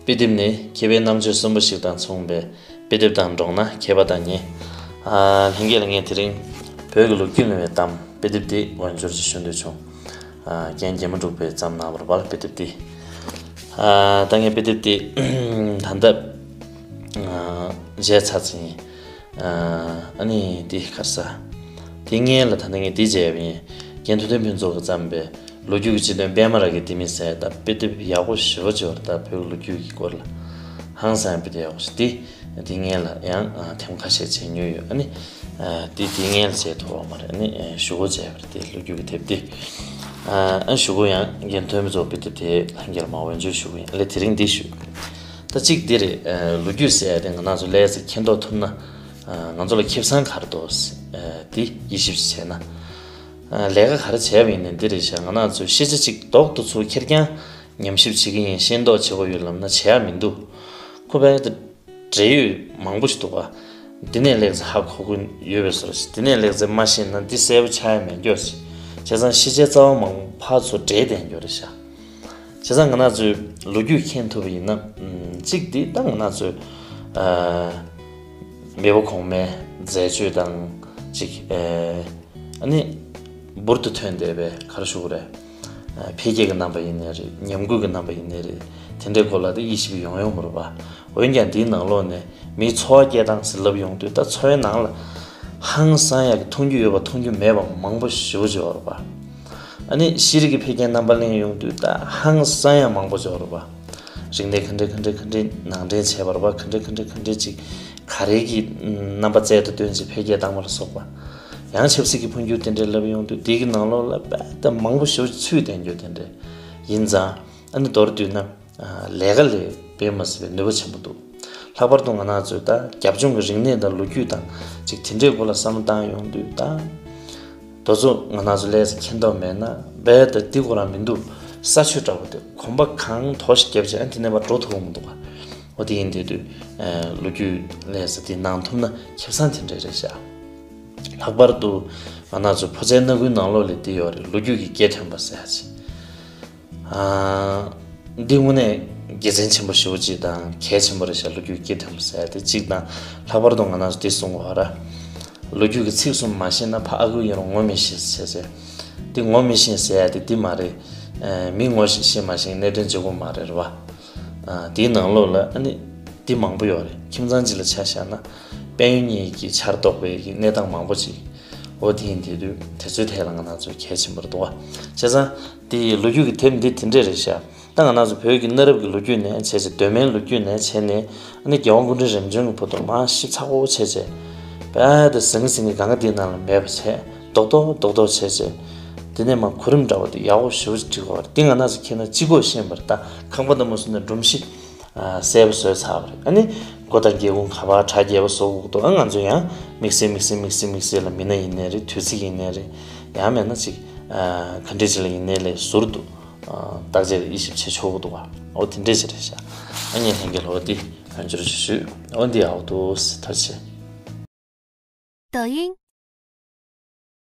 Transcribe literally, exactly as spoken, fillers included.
དཔེ་དེབ་ནི་མཁས་པའི་རྣམ་དཔྱོད་གསོན་པོ་ཞིག་དང་མཚུངས་པས། དཔེ་དེབ་དང་འགྲོགས་ན་མཁས་པ་དང་ཉེ། ཨ། ལྷན་རྒྱས་ལ་ངས་དེ་རིང་བོད་ཀྱི་ལོ་རྒྱུས་གླེང་བའི་གཏམ་དཔེ་དེབ་འདི་འོས་སྦྱོར་ཞིག་ཞུ་འདོད་བྱུང་། ཨ། རྒན་རྒྱལ་མོ་འབྲུག་པས་བརྩམས་གནང་བ་རེད་པ། དཔེ་དེབ་འདི། ཨ། ད་ངས་དཔེ་དེབ་འདི་ད་ལྟ་ཨ། མཇལ་ཚར་ཚར་ཡིན། ཨ་ནི་འདི་ག་རེ་ཟ། དེ་སྔོན་ལ་ད་ནི་ངས་འདི་མཇལ་བ་ཡིན། རྒན་ཐུབ་བསྟན་ཕུན་ཚོགས་ཀྱིས་བརྩམས་པའི་ལོ་རྒྱུས་ཀྱི་སྤྱི་དོན་པད་མ་ར་གའི་ལྡེ་མིག་ཟེར་ད་དཔེ་དེབ་ཡག་པོ་ཞེ་པོ་ཅིག་ཡོད་རེད། ད་བོད་ཀྱི་ལོ་རྒྱུས་ཀྱི་སྐོར་ལ་ཧང་སང་དཔེ་དེབ་ཡག་པོ་ཞིག་འདི། དེ་སྔོན་ལ་ཡང་ཨ། ཐེངས་ཁ་ཤས་མཇལ་མྱོང་ཡོད། ཨ་ནི་ཨ། དེ་དེ་སྔོན་ལ་མཇལ་ཐུབ་པ་མ་རེད། ཨ་ནི་ཨ། གཞུག་གུ་མཇལ་བ་རེད། དེ་ལོ་རྒྱུས་ཀྱི་དེབ་དེ། ཨ། གཞུག་གུ་ཡང་རྒན་ཐུབ་བསྟན་ཕུན་ཚོགས་དཔེ་དེབ་དེ་ལྷན་རྒྱས་ལ་མར་འོས་སྦྱོར་ཞུ་གི་ཡིན། ཨ་ལས་དེ་རིང་འདི་ཞུ། ད་གཅིག་འདི་རེད། ཨ། ལོ་རྒྱུས་ཟེར་ཡ་དེ་ང་རང་ཚོ་ལས་ཟེར་མཁྱེན་རྟོགས་ཐུབ་ན། ཨ། ང་ཚོ་ལ་ཁེ་བཟང་ག་རེ་འདུག་ཟེར། ཨ། དེ་དབྱེ་ཞིབ་ཅིག་བྱས་ན། ཨ། ལས་ཀ་ག་རེ་བྱས་པ་ཡིན་ནའི་འདི་རེད་ཤག་ང་རང་ཚོས་ཤེས་བྱ་གཅིག་རྡོག་ཏུ་ཚུར་ཁེར་རྐྱང་ཉམས་ཞིབ་བྱེད་ཀྱི་ཡིན། ཤེས་རྟོགས་བྱེད་དགོས་ཡོད་ལབ་ན་བྱེད་ཡ་མི་འདུག་ཁོ་པའི་འབྲེལ་ཡོད་མང་པོ་ཞིག་འདུག་ག་འདི་ནས་ལེགས་ཚེ་ཧ་གོ་གི་ཡོད་པའི་བཟོ་འདྲ་ཞིག་འདི་ནས་ལེགས་ཚེ་མ་ཤེས་ན་འདི་གསལ་པོ་ཆགས་ཡ་མེད་འགྱོ་ཞིག་བྱས་ཙང་ཤེས་བྱའི་རྩ་བ་མང་པོ་ཕར་ཚུར་འདྲེས་བསྡད་འགྱོ་རེད་ཤག་བྱས་ཙང་ང་རང་ཚོས་ལོ་རྒྱུས་མཁྱེན་ཐུབ་པ་ཡིན་ན། ཨམ། གཅིག་འདི་ད་ང་རང་ཚོས། ཨ། མེས་པོ་གོང་མའི་མཛད་སྤྱོད་དང་གཅིག་ཨ། ཨ་ནི་འབུར་དུ་ཐོན་བསྡད་པའི་ག་རེ་ཞུ་དགོས་རེད། ཨ། འཕེལ་རྒྱས་ཀྱི་རྣམ་པ་ཡིན་ནའི་རེད། ཉམས་རྒུད་ཀྱི་རྣམ་པ་ཡིན་ནའི་རེད། དེ་འདྲའི་སྐོར་ལ་ད་དབྱེ་ཞིབ་ཡོང་ཡོང་མ་རེད་པ། འོན་ཀྱང་དེའི་ནང་ལོགས་ནས་མིའི་འཚོ་བ་སྐྱེལ་སྟངས་ཟེར་ལབ་ཡོང་དུས་ད་འཚོ་བའི་ནང་ལ་ཧང་སང་ཡག་གི་མཐོང་རྒྱུ་ཡོད་པ་མཐོང་རྒྱུ་མེད་པ་མང་པོ་ཞེ་པོ་ཅིག་ཡོད་རེད་པ། ཨ་ནི་ཤེས་རིག་གི་འཕེལ་རྒྱས་རྣམ་པ་གླེང་ཡོང་དུས་ད་ཧང་སང་ཡག་མང་པོ་ཅིག་ཡོད་རེད་པ། རིག་གནས་ག་འདྲ་ག་འདྲ་ག་འདྲ་ནང་འདྲེན་བྱས་པ་རེད་པ། ག་འདྲ་ག་འདྲ་ག་འདྲ་ཅིག་ག་རེ་གི་རྣམ་པ་རྩལ་དུ་བཏོན་ཅིག་འཕེལ་རྒྱས་བཏང་བ་ལ་སོགས་པ། ཡང་ཆབ་སྲིད་ཀྱི་འཕོ་འགྱུར་དེ་འདྲ་ལབ་ཡོང་དུས་དེ་གི་ནང་ལོགས་ལ་རྦད་དེ་མང་པོ་ཞེ་པོ་ཅིག་ཚུད་བསྡད་རྒྱུ་དེ་འདྲ་ཡིན་ཙང་། ཨ་ནི་མདོར་བསྡུས་ན། ཨ། ལས་ཀ་ལས་དཔེ་མ་སྲིད་པའི་ནུས་པ་ཆེན་པོ་འདུག་ལྷག་པར་དུ་ང་རང་ཚོས་ད་རྒྱབ་ལྗོངས་ཀྱི་རིག་གནས་དང་ལོ་རྒྱུས་དང་ཅིག་དེ་འདྲའི་སྐོར་ལ་བསམ་བློ་བཏང་ཡོང་དུས་ད། དེ་ཚོ་ང་རང་ཚོ་ལས་ཀ་མཁྱེན་རྟོགས་མེད་ན་རྦད་དེ་འདི་ཁོ་རང་མི་འདུག་ས་ཆུ་འདྲ་བོ་དེ་གོམ་པ་གང་མཐོ་ཞིག་བརྒྱབ་བྱས་ཨ་དེ་ནས་མར་འགྲོ་ཐུབ་ཀྱི་མི་འདུག་ག་འོ་དེ་ཡིན་དུས་དུས། ཨ། ལོ་རྒྱུས་ལས་ཀ་དེ་གནང་ཐུབ་ན་ཁེ་བཟང་དེ་འདྲ་རེད་ཤག་ལྷག་པར་དུ་ང་རང་ཚོ་ཕོ་རྩལ་སྣ་ཁུལ་ནང་ལོགས་ལ་འདི་ཡོད་རེད། ལོ་རྒྱུས་ཀྱི་སྐྱེ་ཕྲེང་པ་ཟེར་ཡ་ཅིག་ཨ། འདི་དངོས་གནས་དགེ་མཚན་ཆེན་པོ་ཞེ་པོ་ཅིག་དང་གལ་ཆེན་པོ་རེད་ཤག་ལོ་རྒྱུས་ཀྱི་སྐྱེ་ཕྲེང་པ་ཟེར་ཡ་དེ་གཅིག་དང་། ལྷག་པར་དུ་ང་རང་ཚོ་འདི་གསུང་གི་ཡོད་ར། ལོ་རྒྱུས་ཀྱི་ཚིག་གསུམ་མ་ཤེས་ན་ཕ་ཨ་ཁུ་ཡིན་རུང་ངོ་མི་ཤེས་ཟེར་ཟེར། འདི་ངོ་མི་ཤེས་ཟེར་ཡ་དེ་འདི་མ་རེད། ཨ། མི་ངོ་ཤེས་ཤེས་མ་ཤེས་གནད་དོན་གཅིག་པོ་མ་རེད་ར་བ། ཨ། དེའི་ནང་ལོགས་ལ་ཨ་ནི་འདི་མང་པོ་ཡོད་རེད། ཁྱིམ་ཚང་གཅིག་ལ་ཆ་བཞག་ན་དཔལ་ཡོན་གཉིས་ཀྱི་ཆར་གཏོགས་པའི་གི་གནས་སྟངས་མང་པོ་ཅིག་འོ་དེ་ཡིན་དུས་དུས་དེ་ཚོའི་ཐད་ལ་ང་རང་ཚོ་གལ་ཆེན་པོ་རེད་འདུག་བ། བྱས་ཙང་དེ་ཡི་ལོ་རྒྱུས་ཀྱི་དེབ་འདི་དེ་འདྲས་རེད་ཤག་ད་ང་རང་ཚོ་བོད་ཀྱི་གནའ་རབས་ཀྱི་ལོ་རྒྱུས་ནས་བྱས་བྱས། གདོད་མའི་ལོ་རྒྱུས་ནས་བྱས་ནས་ཨ་ནི་རྒྱལ་དབང་སྐུ་ཕྲེང་རིམ་བྱོན་གྱི་བར་དུ་མར་ཞིབ་ཚགས་པོ་བྱས་བྱས། རྦད་དེ་ཟང་ངེ་ཟིང་ངེ་གང་ག་འདིའི་ནང་ལ་མེད་པ་བྱས། རྡོག་རྡོག་རྡོག་རྡོག་བྱས་བྱས། དེ་ནས་མར་གོ་རིམ་འདྲ་བོ་དེ་ཡག་པོ་ཞེ་པོ་ཅིག་བྲིས་ཡོད་རེད། འདི་ང་རང་ཚོ་མཁྱེན་ན་ཅི་དགོས་ཤེས་པ་རེད། ད་ཁང་པ་འདྲ་མོ་བཟོས་ནས་སྒྲོམ་གཞི་ཨ། གསལ་པོ་བཟོས་ཚར་བ་རེད། ཨ་ནི་སྒོ་དང་སྒེའུ་ཁུང་ག་པར་དྲ་རྒྱས་པོ་བཟོ་དགོས་འདུག་ཨ། ང་ཚོ་ཡང་དམིགས་བསལ་དམིགས་བསལ་དམིགས་བསལ་དམིགས་བསལ་ལ་མི་སྣ་ཡིན་ནའི་རེད། དུས་ཚིགས་ཡིན་ནའི་རེད། ཡང་མིན་ན་ཅིག་ཨ། ག་འདྲས་ཅིག་ལ་ཡིན་ནའི་ལས་ཟུར་དུ་ཨ། བརྟག་དཔྱད་དབྱེ་ཞིབ་བྱེད་ཆོག་གི་འདུག་ག་འོ་དེ་འདྲས་ཅིག་རེད་ཤག་ཨ་ནི་ལྷན་རྒྱས་ལ་འོ་དེ་ཡང་བསྐྱར་ཞུ་ཞུ། འོ་འདི་ཡག་པོ་འདུག་ཟེར་ཐག་བཅད། 抖音